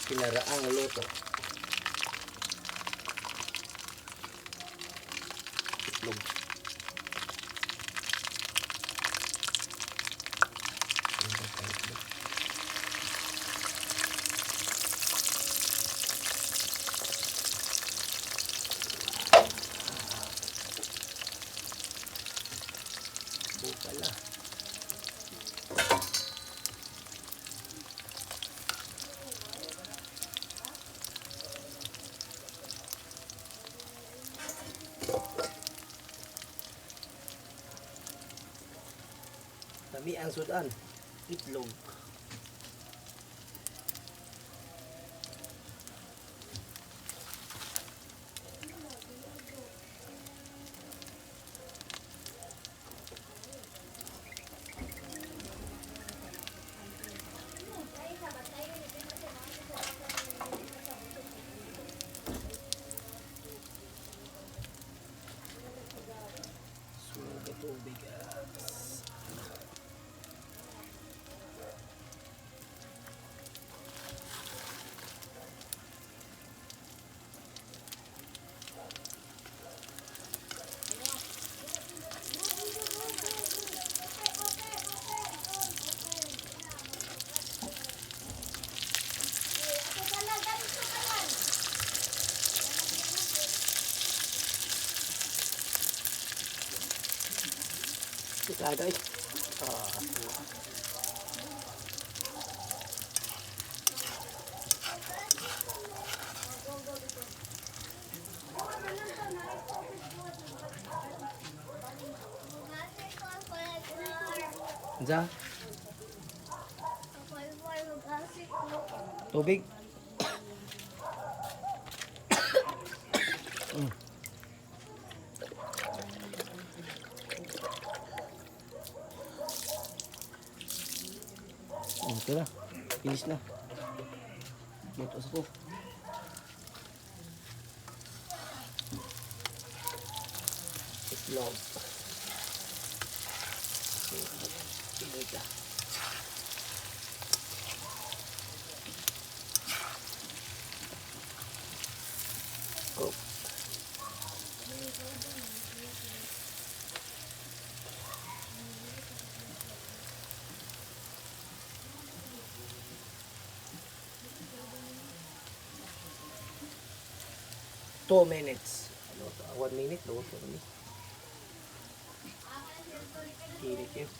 Pinaraang luto. Itlog. Itlog. Pala. Lami ang sudan. Itlog. Suga tubig. Delikado eh. Ah. Unsa? Tubig? Oh, ito na. Finish na. Luto sa ko. Itlog. So, init ah. Go. 2 minutes. Ano to? 1 minute. Luto na ni. Init yun.